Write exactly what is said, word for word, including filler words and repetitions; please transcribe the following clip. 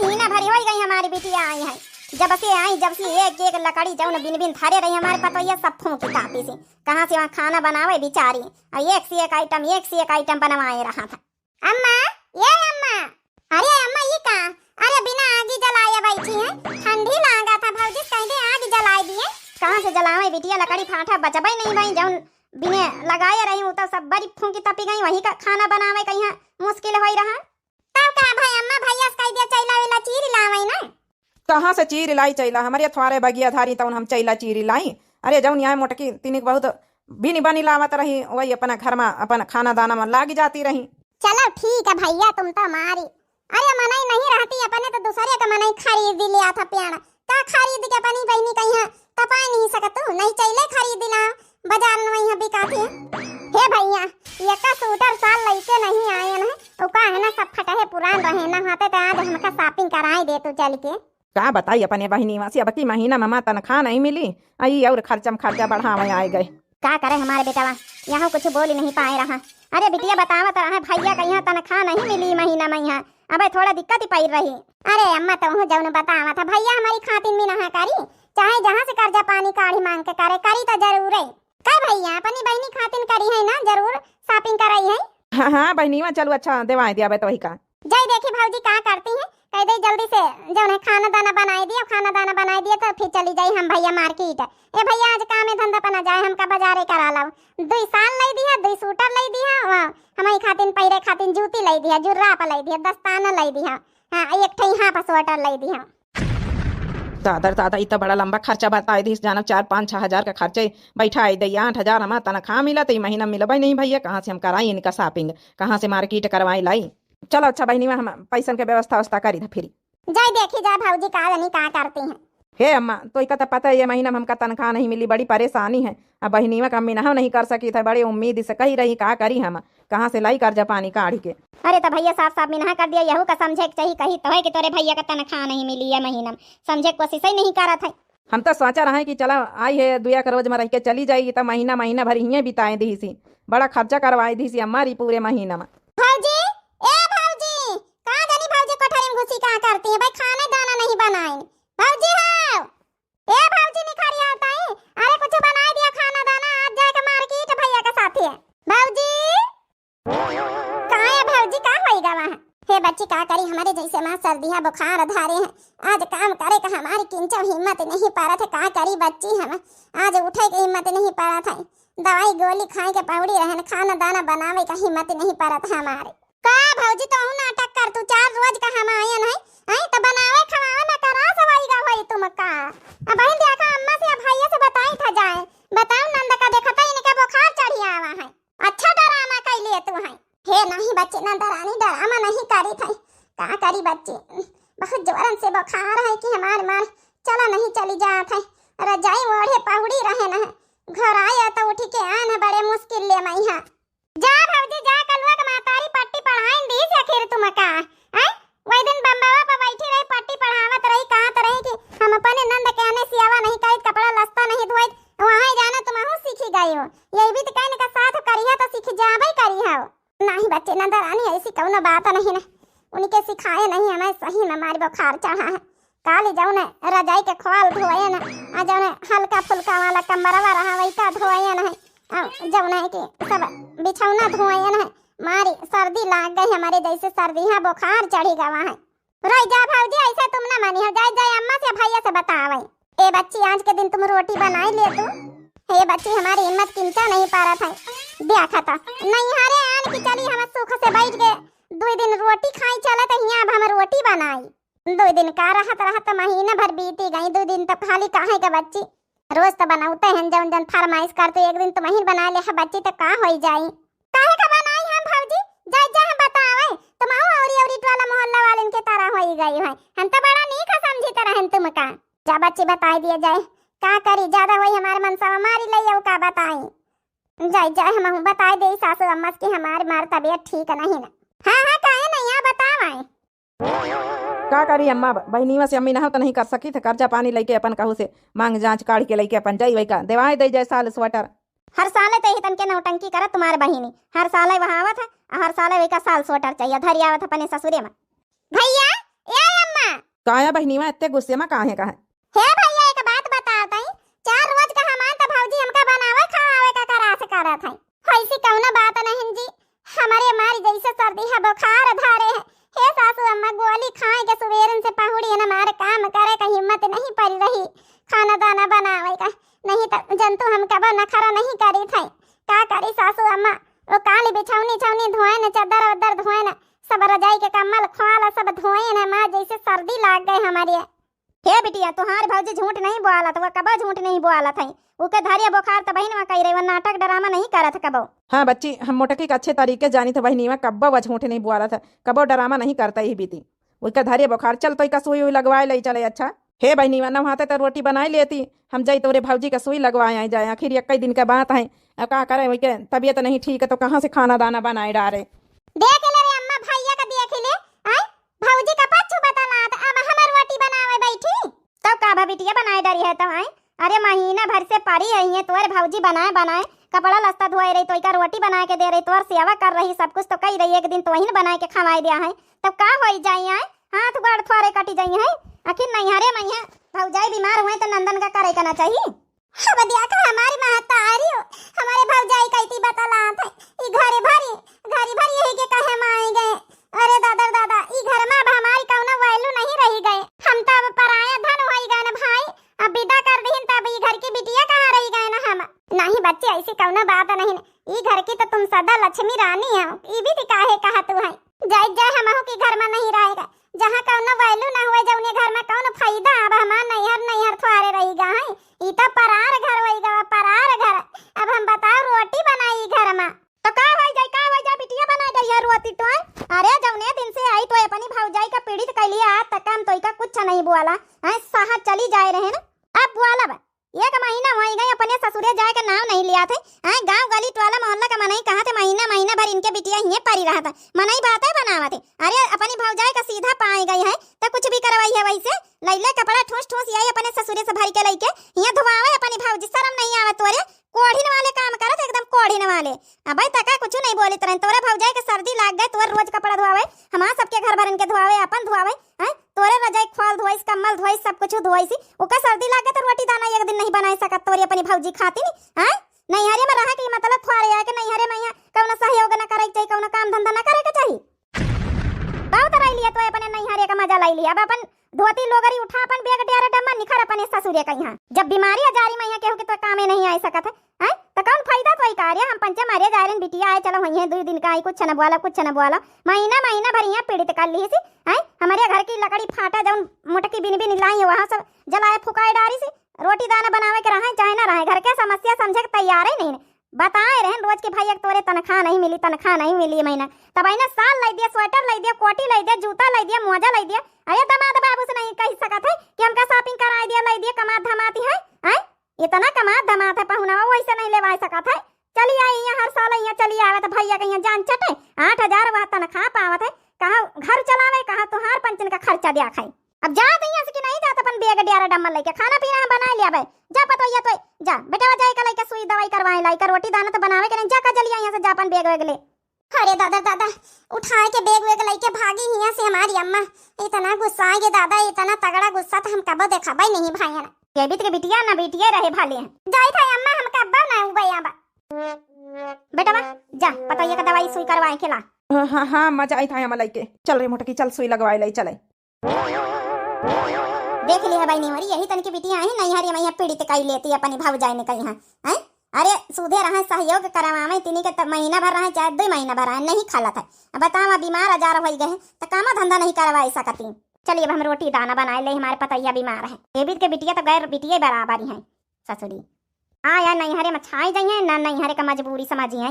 महीना भरी होइ गई हमारी बिटिया आई है, जब से आई, जब से एक एक लकड़ी जौन बिन बिन धरे रही हमारे पतोहिया सब फूंकी कापी से। कहाँ से वहाँ खाना बनावे बिचारी, और एक से एक आइटम, एक से एक आइटम बनवाए रहा था। अम्मा, ए अम्मा, अरे अम्मा, ई का? अरे बिना आगी जलाए बैठी हैं, ठंडी लागा था, भौजी से कह दे आगी जलाए दिए। कहाँ से जलावे बिटिया, लकड़ी फाठा बचबे नहीं भाई, जौन बिने लगाए रही हूँ तो सब बड़ी फूंकी तपी गई, वही का खाना बनावे कहीं मुश्किल होई रहा। तब का भाई अम्मा, भैया से कह दिया चैला वेला चीर लावे ना। कहाँ से चीर लाई चैला? हमरे थ्वारे बगिया धारी तौन हम चैला चीर लाई। अरे जौन यहाँ मोटकी तिनिक बहुत बिनी बनी लावत रही, वही अपना घर में अपन खाना दाना में लाग जाती रही। चलो ठीक है भैया, तुम तो मारी। अरे मनई नहीं रहती अपने तो दूसरे का मनई खरीद लिया था पेड़। का खरीद के अपनी बहनी कहीं तपाई नहीं सकतू? नहीं चैले खरीद ला, बाजार में वहीं बिकाती है। हे भैया, ये का सूटर साल लइके नहीं आयन है, वो का है ना सब फटहे पुरान रहे ना, होते तो आज हमका shopping कराए दे तू चल के। का बताई अपने बहिनी मा से, अब की महीना मा तनखा नहीं मिली, आई और खर्चम खर्चा बढ़ावे आए गए। का करे हमारे बेटवा, यहाँ कुछ बोल नहीं पाए रहा। अरे बिटिया बतावत रहा भैया का यहाँ तनखा नहीं मिली महीना मा, यहाँ अबे थोड़ा दिक्कत ही पाई रही। अरे अम्मा तोहू जौन बतावत है भैया हमारी खातिन में नहा करी, चाहे जहाँ से कर्जा पानी काढ़ी मांग के करे, करी तो जरूर है। का भैया अपनी बहनी खातिन करी है ना, जरूर shopping कराई है। हाँ हाँ बहनीवा, चलो अच्छा देवाए दिया बे तो वही का। जाई देखी भौजी का करती हैं, कह दे जल्दी से जौन है खाना दाना बनाए दिया, खाना दाना बनाए दिया तो फिर चली जाई हम भैया market। ए भैया आज काम धंधा पर ना जाए, हमका बाजारे करा लाओ। दुई साल लई दिया, दुई सूटर लई दिया, वा, हमई खातिन पहिरे खातिन जूती लई दिया, जुर्राब लई दिया, दस्ताना लई दिया, हाँ एक ठे यहाँ पर सूटर लई दिया। दादा रे दादा, ई त बड़ा लंबा खर्चा बताए दिस, जाना चार पाँच छह हजार का खर्चा बैठाए दे, आठ हजार हमार तनखा मिला तो ई महीना मिलबे नहीं भैया, कहाँ से हम कराई इनका shopping, कहाँ से market करवाई लाई। चलो अच्छा बहनी, हम पैसन के व्यवस्था व्यवस्था करी था फिर। जाई देखी जा भौजी का जानी का करती हैं। हे अम्मा, तो इका तो पता है ये महीना में हमका तनखा नहीं मिली, बड़ी परेशानी है। अब बहनीवा का हम मिनहा नहीं कर सकी था, बड़ी उम्मीद से कही रही, का करी हम, कहाँ से लाई कर्जा पानी काढ़ी के। अरे तो भैया साफ साफ मिनहा कर दिया, यहू का समझे के चाहिए, कही तो है कि तोरे भैया का तनखा नहीं मिली ये महीना में, समझे के कोशिश ही नहीं करत है। हम तो सोचा रहे कि चला आई है दुया के रोज में रह के चली जाएगी, तो महीना महीना भर हिये बिताए दीसी, बड़ा खर्चा करवाए दीसी हमारी पूरे महीना में। भौजी, ए भौजी, का जानी भौजी कोठरी में घुसी का करती है भाई, खाना दाना नहीं बनाए। भौजी हो, ए भौजी निखरी आवताई, अरे कुछ बनाए दिया खाना दाना, आज जाए के market भैया के साथे। भौजी, का है भौजी, का होई गवा है? हे बच्ची का करी, हमारे जैसे माँ सर्दी है बुखार धारे है, आज काम करे का हमारी किंचो हिम्मत नहीं पारत है, का करी बच्ची हम, आज उठे के हिम्मत नहीं पारत है, दवाई गोली खाए के पौड़ी रहन, खाना दाना बनावे का हिम्मत नहीं पारत है हमारे। का भौजी, तोहू नाटक कर, तू चार रोज का हम आयन है, हैं? तो बनावे खवावे में करा सवाई गा होई तुम का? अब बहिन देखा, अम्मा से या भैया से बताई था जाए, बताओ नंद का देखता इनका बुखार चढ़ी आवा है। अच्छा डरामा कैले तू है। हे नहीं बच्ची, नंद रानी डरामा नहीं करी था, का करी बच्ची, बहुत जोरन से बुखार है कि हमार मार चला नहीं चली जात है, रजाई ओढ़े पहुड़ी रहे न, घर आया तो उठी के आन बड़े मुश्किल ले मई है। जा भौजी जा, कलुआ के महतारी पट्टी पढ़ाइन दीस आखिर तुमका, हैं? वही दिन बम्बवा पर बैठी रही, पट्टी पढ़ावत रही, कहत रही कि हम अपने नंद के आने सियावा नहीं करित, कपड़ा लत्ता नहीं धोइत, वहाँ जाना तुमहू सीखी गई हो। यही भी तो कहने का साथ करिहा तो सीख जाबे करी हो। नहीं बच्ची नंद रानी, ऐसी कौनो बात नहीं ना, उनके सिखाए नहीं हमें, सही में हमारी बुखार चढ़ा है। काली जौने रजाई के ख्वाल धोए न, आ जौने हल्का फुल्का वाला कमरवा रहा वही का धोए न है, आ जौने कि सब बिछौना धोए न है। मारी सर्दी लाग गई हमारे, जैसे सर्दी है बुखार चढ़ी गवा है। रह जा भौजी, ऐसे तुम ना मानी हो, जाए जाए अम्मा से भैया से बतावे। ए बच्ची, आज के दिन तुम रोटी बनाई ले तू। हे बच्ची, हमारी हिम्मत किंचा नहीं पारत है। देखा था नैहरे आन की चली हम सुख से बैठ के दो दिन रोटी खाई चलत हिया, अब हम रोटी बनाई। दो दिन का रहत रहत महीना भर बीती गई। दो दिन तो खाली काहे के बच्ची, रोज तो बनावते हैं जौन जौन फरमाइश करते, एक दिन तुम ही बना ले है बच्ची, तो का होई जाई? काहे का बनाई हम भौजी? जाई जा हम बतावे, तुम अउरी अउरी टोला मोहल्ला वालन के तरह होई गई है। हम तो बड़ा नीक समझित रहन तुमका। जा बच्ची बताई दिया जाए, का करी, ज्यादा होई हमारे मनसवा मारी ले का बताई। जाई जाए हम बताई दे सासू अम्मा से कि हमारे मार तबीयत ठीक नहीं ना। हाँ हाँ काहे नहीं, या बतावे। का करी अम्मा, बहिनीवा से अम्मी नहा तो नहीं कर सकी थे, कर्जा पानी लइके अपन कहू से मांग जांच काढ़ के लइके अपन जाई वही का देवाए दे जाए साल स्वेटर। हर साल तो यही तनके नौटंकी करत तुम्हार बहिनी, हर साल वहाँ आवत है, हर साल वही का साल स्वेटर चाहिए, धरी आवत है अपने ससुरे में। भैया, ए अम्मा, काहे बहिनीवा, एत्ते गुस्से मा काहे का है? हे भइया, एक बात बतावत हई, चार रोज का हमान त भौजी हमका बनावे खवावे का करास करत हई। ऐसी कउनो बात नहीं जी, हमरे मारी जैसे सर्दी है, बुखार धरे है। हे सासू अम्मा, गोली खाए के सुबेरन से पहुड़ी न मारे, काम करे का हिम्मत नहीं पड़ी रही, खाना दाना बनावे का। नहीं त जंतु हम कबो नखरा नहीं करी थे। का करी सासू अम्मा, वो काली बिछौनी छौनी धोए न, चद्दर वद्दर धोए न, सब रजाई के कम्बल ख्वाल सब धोए न, माँ जैसे सर्दी लाग गए हमारे। हे बिटिया, तुहार भौजी झूठ नहीं बोलत, वो कबो झूठ नहीं बोलत है। उके धरिया बुखार त बहिन मा कही रही, वो नाटक ड्रामा नहीं करत कबो। हाँ बच्ची, हम मोटकी के अच्छे तरीके जानी थे बहिनीवा, कब्बो वो झूठ नहीं बोलत है, कबो ड्रामा नहीं करता ही बीती। उके धरिया बुखार, चल तो इका सुई उई लगवाए ले चले। अच्छा हे बहिनीवा, नहाते तो रोटी बनाए लेती, हम जाई तोरे भौजी का सुई लगवाए आई जाए, आखिर एक दिन का बात है। अब का करे, उनके तबीयत नहीं ठीक है तो कहाँ से खाना दाना बनाए डारे। देख ले रे अम्मा, भइया का देख ले, आय भौजी का पच्चू बतलात, अब हम रोटी बनावे बैठी। तब का भा बिटिया बनाए डरी है तब, आय? अरे महीना भर से पड़ी रही है तोर भौजी, बनाए बनाए कपड़ा लत्ता धोए रही, तो इका रोटी बना के दे रही, तोर सेवा कर रही, सब कुछ तो कही रही, एक दिन तोहिन बनाए के खवाए दिया है, तब का होई जाई, आय? हाथ गोड़ थोरे कटी जाई है। आखिर नैहरे में है, भौजाई बीमार हुए तो नंदन का करे का ना चाहिए। अब देखा हमारी महतारी हो, हमारे भौजाई कैती बतलात है, ई घरे भरी, घरी भरी यही के कहे माई गए। अरे दादा रे दादा, ई घर में अब हमारी कौनो value नहीं रही गए। हम तो अब पराया धन होई गए ना भाई, अब विदा कर दीन तब ई घर की बिटिया कहाँ रही गए ना हम। नहीं बच्चे, ऐसी कौनो बात नहीं, ई घर की तो तुम सदा लक्ष्मी रानी हो, ई भी काहे कहा तू है। जाए जाए हमहू की घर में नहीं रहेगा, जहाँ कौनो value ना हुए, जौने घर में कौनो फायदा। अब हमार नैहर, नैहर थोरे रही गा है, ई तो परार घर होई गवा, परार घर। अब हम बताओ रोटी बनाई घर में। तो का होई जाई, का होई जाई, बिटिया बना गई है रोटी तो। अरे जौने दिन से आई तो अपनी भौजाई का पीड़ित कैली, आज तक हम तो इका कुछ नहीं बोला है, सहा चली जाए रहे ना। अब बोला बा, एक महीना होई गए अपने ससुरे जाए के नाम नहीं लिया थे। आए गाँव गली टोला मोहल्ला का मनई कहा थे महीना महीना भर इनके बिटिया हिये परी रहा था, मनई बातें बनावा थे। अरे अपनी भौजाई का सीधा पाए गई है तो कुछ भी करवाई है वैसे। लैले कपड़ा ठूस ठूस यही अपने ससुरे से भर के लैके हिये धोआवे अपनी भौजी, शर्म नहीं आवे तोरे? कोढ़िन वाले काम करत एकदम कोढ़िन वाले। अबे तका कुछ नहीं बोलित रहे, तोरे भौजाई के सर्दी लाग गए, तोर रोज कपड़ा धोआवे, हमार सबके घर भरन के धोआवे, अपन धोआवे, हैं? तोरे रजाई ख्वाल धोइस, कम्बल धोइस, सब कुछ धोइस। ओका सर्दी लागे तो रोटी दाना एक दिन नहीं बनाए सकत तोरी अपनी भौजी खातिन, हैं? नैहरे में रहा के मतलब थोड़े है कि नैहरे में यहाँ कौनो सहयोग न करे के चाहिए, कौनो काम धंधा न करे के चाहिए। बहुत रह लिया तो अपने नैहरे का मजा लाई लिया। अब अपन धोती लोगरी उठा, अपन बैग डेरा डम्मा निखर अपने ससुरे का यहाँ। जब बीमारी अजारी में यहाँ केहू के तो कामे नहीं आ सकत है, हैं? तो कौन फायदा तो आई का रे? हम पंचे मारे जा रहे हैं, बिटिया आए, चलो वहीं है, दो दिन का आई, कुछ न बोला, कुछ न बोला। महीना, महीना भर यहाँ पीड़ित कर ली सी, हैं? हमारे घर की लकड़ी फाटा, जौन मोटकी बिन बिन लाई है, वहाँ सब जलाए फुकाए डारी सी। रोटी दाना बनावे के रहे, चाहे ना रहे, घर के समस्या समझे के तैयार ही नहीं। बताए रहन रोज के, "भाई, एक तोरे तनख्वाह नहीं मिली, तनख्वाह नहीं मिली महीना।" तब इन्हें साल लाई दिया, स्वेटर लाई दिया, कोटी लाई दिया, जूता लाई दिया, मोजा लाई दिया। अरे दामाद बाबू से नहीं कह सकत है कि हमका shopping कराए दिया, लाई दिया, कमात धमाती है, हैं? इतना कमात धमात है पहुनवा, वैसे नहीं लेवाए सकत है। चली आई यहाँ हर साल, यहाँ चली आवे तो भैया के यहाँ जान चटे, आठ हजार वह तनख्वाह पावत है, कहाँ घर चलावे, कहाँ तुहार पंचन का खर्चा दिया खाई। अब जात यहाँ से कि नहीं जात, अपन बैग डियारा डम्मल लेके खाना पीना हम बनाए लिया बे। जा पतोहिया तो जा, बेटवा जाए का लइका सुई दवाई करवाए, लाइका रोटी दाना तो बनावे के नहीं, जा का जलिया यहाँ से, जा अपन बैग वैग ले। अरे दादा दादा, उठाए के बैग वैग लइके भागी हियाँ से हमारी अम्मा। इतना गुस्सा आए गे दादा, इतना तगड़ा गुस्सा तो हम कबो देखाबे नहीं भाई ना। ये बीत के बिटिया ना बिटिया रहे भाले हैं। जाई था अम्मा, हम कब्बो ना उबे आबा। बेटवा जा पतोहिया का दवाई सुई करवाए के ला। हाँ हाँ हाँ अम्मा, जाई था अम्मा लइके। चल रे मोटकी, चल सुई लगवाए लाई चले। देख लिया भाई नेवरी, यही तन की बिटिया आई नैहरे में यहाँ पीड़ित कई लेती अपनी भौजाई ने कही, हाँ, हैं? अरे सूधे रहे, सहयोग करवावे, तिनी के त-, महीना भर रहे चाहे दो महीना भर रहे, नहीं खाला था। अब बतावा बीमार आजार हो गए हैं तो कामा धंधा नहीं करवाई सकती। चलिए अब हम रोटी दाना बनाए ले, हमारे पतोहिया बीमार है। ये बीत के बिटिया तो गैर बिटिया बराबर ही है ससुरी। हाँ यार, नैहरे में छाई जाइए ना, नैहरे का मजबूरी समझिए।